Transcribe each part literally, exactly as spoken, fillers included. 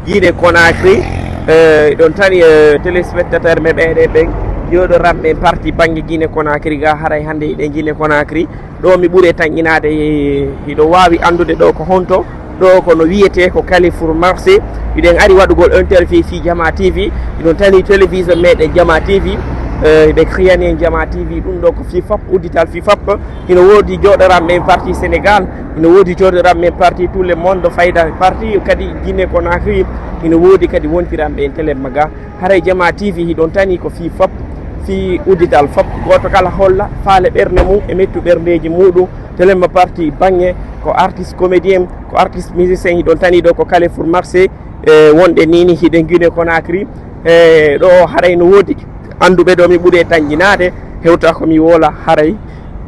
Guinée Conakry, eh, ɗon tani, eh, téléspectateur men ɓeɗe ɓen jooɗoran ɓen parti bannge Guinée Conakry ga, haray hannde hiɗen Guinée Conakry. Ɗo mi ɓuri tanƴinaade, eh, hiɗo waawi anndude ɗo ko honto, ɗo ko no wiyetee ko Carrefour Marché. Hiɗen ari waɗugol interview fii Jama T V, hiɗon tani télévision meɗen Jama T V, eh, hiɓe kriyani en Jama T V, ɗum ɗo ko fii fop, uddital fii fop. Hino woodi jooɗoran men parti Sénégal, hino woodi jooɗoran men parti tout le monde, fayda parti kadi Guinée Conakry, hino woodi kadi wontiran ɓe en télé maga. Haray Jama T V hiɗon tani ko fii fop, fii uddital fop. Gooto kala holla faale ɓernde mum e mettu ɓerndeeji muɗum. Télé ma parti bannge ko artiste comédien, ko artiste musicien, hiɗon tani ɗo ko Carrefour Marché, e wonde nini hiɗen Guinée Conakry. E ɗo haray no woodi annduɓe ɗo mi ɓuri tanƴinaade, hewta ko mi woola haray.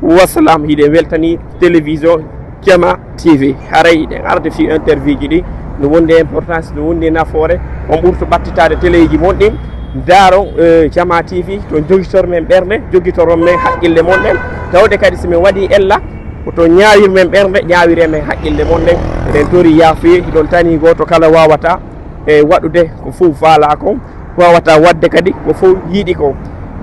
Wassalam, hiɗen weltani télévision Jama T V. Haray hiɗen arde fii interview ji ɗi, no wondi importance, no wondi nafoore, on ɓurtu ɓattitaade téléji mon ɗin. Ndaaron, eh, Jama T V, to jogitor men ɓernde, jogitoron men haqqille mon ɗen. Tawde kadi si men waɗi ella, ko to ñaawir men ɓernde, ñaawire men haqqille mon ɗen. Eɗen tori yaafuye, hiɗon tani gooto kala waawata, eh, waɗude ko fof faala kon. Wawata waɗde kadi ko fof yiɗi ko.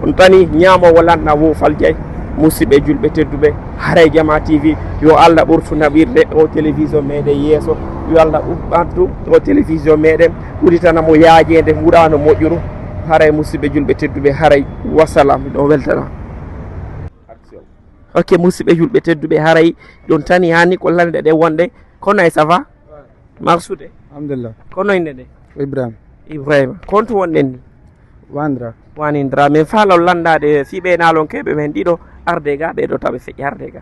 On tani ñaamoowo lanɗa wo faljay. Musidɓe julɓe tedduɓe, haray Jama T V, yo Allah ɓurtu naɓirde o télévision meɗen yeeso. Yo Allah ɓantu o télévision meɗen, udditana mo yaajeende, mbuɗa no moƴƴuru. Haray musidɓe julɓe tedduɓe, haray wassalam, miɗo weltana. Ok, musidɓe julɓe tedduɓe, haray ɗon tani hani ko lanɗe ɗe wonde. Kono ay, ça va? Maksude. Alhamdulillah. Kono innde nde? Ibrahima. Ibrahima. Kontu wonɗen ni? Wandra. Wanindra. Min faalon landaade fii ɓe naalon keɓe men ɗiɗo arde ga, ɓe ɗo taɓe feƴƴi arde ga.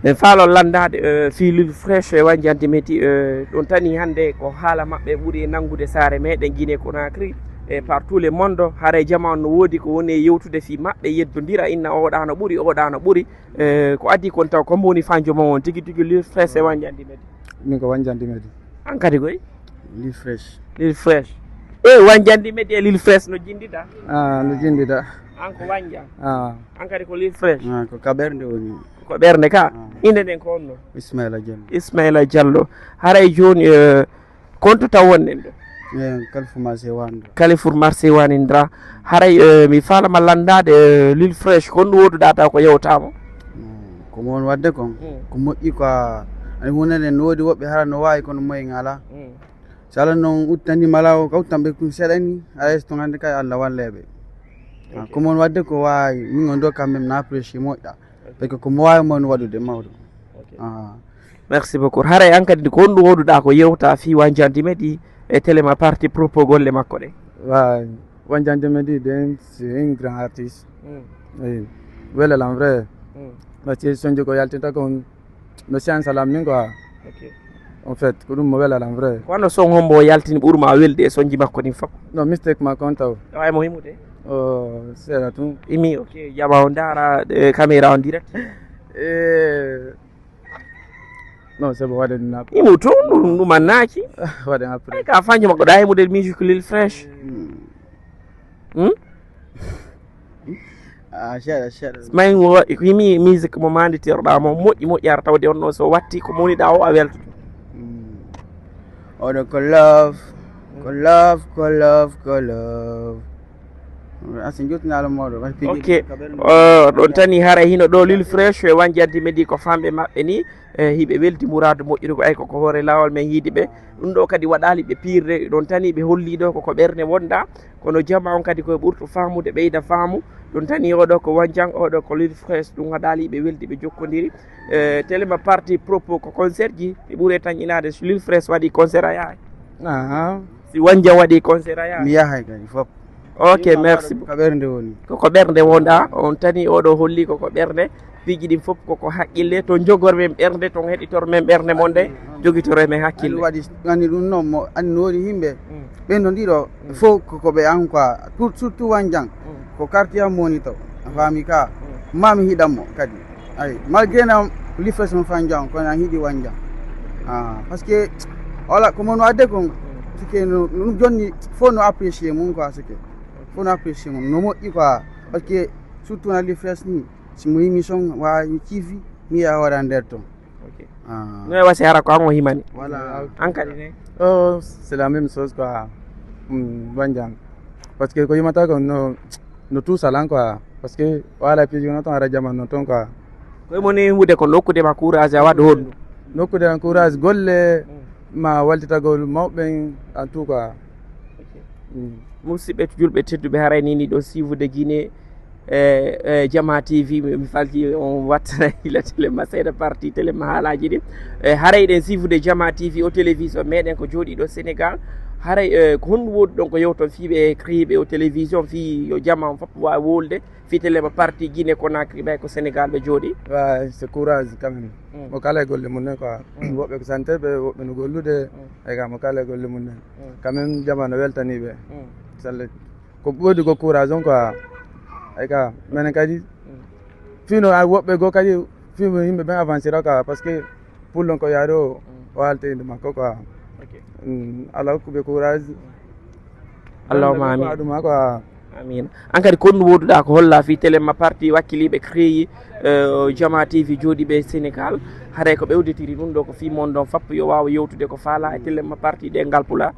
Min faalon landaade, eh, fii Lil Fresh e Wanjandi Medi, eh, ɗum tani hannde ko haala maɓɓe ɓuri e nanngude saare meɗen Guinée Conakry e partout le monde. Haray jama on no woodi ko woni e yewtude fii maɓɓe, yeddondira inna oɗa no ɓuri, oɗa no ɓuri. Eh, ko adii kon taw, ko mbo woni fanjo mon on tigi tigi, Lil Fresh e Wanjandi Medi? Min ko Wanjandi Medi. An kadi koy? Lil Fresh. Lil Fresh. E Wanjandi Medi e Lil Fresh no jindida? Ah, no jindida. An ko Wanjan? Ah. An kadi ko Lil Fresh? Ah, ko ka ɓernde woni. Ko ɓernde ka? Ah. Innde nden ko honno? Ismaila Diallo. Ismaila Diallo. Haray jooni, eh, kontu taw wonɗen ɗo? Eh, Carrefour Marché Wandra. Carrefour Marché Wanindra. Haray, eh, mi faalama landaade, eh, Lil Fresh, ko honɗum woduɗa taw ko yewtama? Mm, ko mo woni waɗde kon, mm, ko moƴƴi quoi. Ani huunde nden no woodi woɓɓe hara no waawi kono moyen alaa. Mm. So Allah noon udditanii ma alaa o, ka udditan ɓe ɗum seeɗa ni, alaa e so tun hannde kay Allah wallee ɓe. Ah, ok. Ko mo woni waɗde ko waawi, min on ɗo quand même na apprécié moƴƴa. Ok. Parce que ko mo waawi mo woni waɗude mawɗo. Ok. Ah. Merci beaucoup. Haray an kadi ko honɗum woduɗa ko yewta fii Wanjandi Medi e télé ma parti propos golle makko ɗe? Wa-, Wanjandi Medi den, c'est un grand artiste. Mm. Oui. Wela lan vrai. Mm. Parce que sonjo ko yaltinta kon no science alam min quoi. Ok. En fait, ko ɗum mo wela lan vrai. Ko wano son hombo o yaltini ɓurma welde e sonji makko ɗin fop? No mistake ma kon taw. Awa mo himude? Oh, c'est là tout. Imi, ok, jama o ndara, eh, caméra on direct. Eh, non, c'est bon, waɗen après. Imo to, ɗum, ɗum annaki. Waɗen après. Ay, ka fanjo makko, da himude musique Lil Fresh. Hmm. Hmm? Ah, seeɗa, seeɗa. May wo, ko himi musique mo manditerɗa mo, moƴƴi, moƴƴi, ara tawde on no so watti ko moniɗa o a weltoto. Hmm. Oɗo ko love, ko love, ko love, ko love. Asin jottinaalo mawɗo, wati piiji. Ok. Ɗi ka ɓernde. O, ɗon tani haray hino ɗo Lil Fresh e Wanjandi Medi ko famɓe maɓɓe ni, e hiɓe welti muraadu moƴƴude ko ay ko, ko hoore laawol men yiidi ɓe. Ɗum ɗo kadi waɗaali ɓe piirde, ɗon tani ɓe holli ɗo ko, ko ɓernde wonda, kono jama on kadi koye ɓurto faamude, ɓeyda faamu. Ɗum tani oɗo ko Wanjan, oɗo ko Lil Fresh, ɗum waɗaali ɓe weldi, ɓe jokkondiri. E, télé ma parti propos ko concert ji, ɓe ɓuri e tanƴinaade, so Lil Fresh waɗi concert a yahay? Aha. Si Wanjan waɗi concert a yahay? Mi yahay kadi fop. Ok, merci beaucoup. Ka ɓernde woni. Koko ɓernde wonda, on tani oɗo holli koko ɓernde. Piiji ɗin fof koko haqqille, to jogor men ɓernde, to heɗitor men ɓernde mon nde, jogitoro men hakkille. Ani waɗi, ani ɗum noon, mo, ani no woni yimɓe, mm, ɓen no ɗiɗo, mm, fof koko ɓe an quoi, tout, surtout Wanjan, mm, ko quartier am woni to, a faami ka, mm, mami hiɗan mo kadi. Ay, malgré na Lil Fresh mo Wanjan, kono an hiɗi Wanjan. Ah, parce que, wala, ko mon wadde kon, mm, c'est que no, no jonni, fof no apprécier mum quoi, c'est que, fof no apprécier mum, no moƴƴi quoi, parce que surtout na Lil Fresh ni, si mo yimi son, wa mi ciifi, mi yiya hoore an nder ton. Ok. Ah. No e wasi hara ko an o himani? Voilà. An kadi ne? Oh, c'est la même chose quoi. Hmm, banjang. Parce que ko yimata ko no no tout ça lan quoi. Parce que wala piiji no ton ara jaman no ton quoi. Ko mo ne hude ko nokkude ma courage a wad hon. Nokkude an courage golle ma waltitagol mawɓe en tout quoi. Hmm. Musidɓe julɓe tedduɓe, haray ni ni ɗo siifude Guinée, e e Jama T V, mi mi falti on wattana ila télé ma seeɗa parti télé ma haalaji ɗi. E haray ɗen siifude Jama T V o télévision meɗen ko jooɗiɗo Sénégal. Haray e ko honɗum woɗi ɗon ko yewton fii ɓe créiɓe o télévision fii yo jama on fof waawi wolde fii télé ma parti Guinée Conakry ɓay ko Sénégal ɓe jooɗi. Wa c'est courage quand même. Mm. Mo kala e golle mum en quoi. Mm. Woɓɓe ko santé ɓe, woɓɓe no gollude. Mm. Ay ka mo kala e golle mum en. Mm. Quand même jama no weltani ɓe. Mm. Salle ko ɓoydi ko courage on quoi. Ay ka menen kadi fino a woɓɓe goo kadi fimo yimɓe ɓen avancera quoi parce que pullon ko yaade o o halta inde makko quoi. Ok. Mm, ala hokkuɓe courage. Allahumma amin. Aduma quoi. Amin. An kadi ko honɗum woduɗa ko holla fii télé ma parti wakkiliɓe créyi eh, Jama T V jooɗiɓe Sénégal? Haray ko ɓewdetiri ɗum ɗo ko fii mon ɗon fappo yo waawa yewtude ko faala e télé ma parti ɗe ngal pula.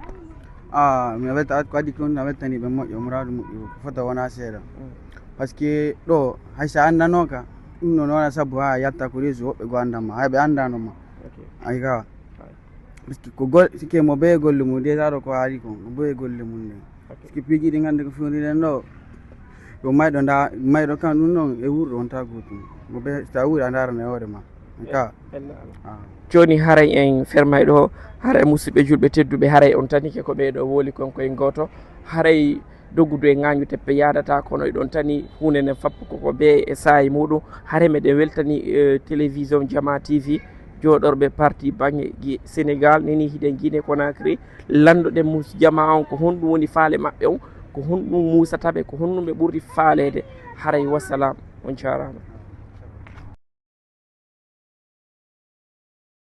Ah, mi welta ko addi kon a weltani ɓe moƴƴo muraadu moƴƴo ko fota wona seeɗa. Parce que ɗo hay so a anndanooka ɗum noon wona sabu ha yatta ko réseau woɓɓe goo anndanma hay ɓe anndanoma. Ok. Ay ka parce que ko gol sikke mo beye golle mum déjà ɗo ko haali kon mo beye golle mum ɗen parce que piiji ɗi ngannde ko fewniɗen ɗo yo mayɗo nda mayɗo kan ɗum noon e wuurɗo on ta gootum mo beye so a wuuri a ndarana e hoore ma ka. Jooni haray en fermay ɗo, haray musidɓe julɓe tedduɓe, haray on tanike ko ɓeeɗo woli kon koye gooto. Haray doggudu e ŋaañu teppe yaadata, kono eɗon tani huunde nden fappu koko bee e saa'i muuɗum. Haray meɗen weltani eh, télévision Jama T V, jooɗorɓe parti baŋŋe gi Sénégal, nini hiɗen Guinée Conakry. Lanndo ɗen mus jama on ko honɗum woni faale maɓɓe on, ko honɗum muusata ɓe, ko honɗum ɓe ɓurri faaleede. Haray wassalam, on jaaraama.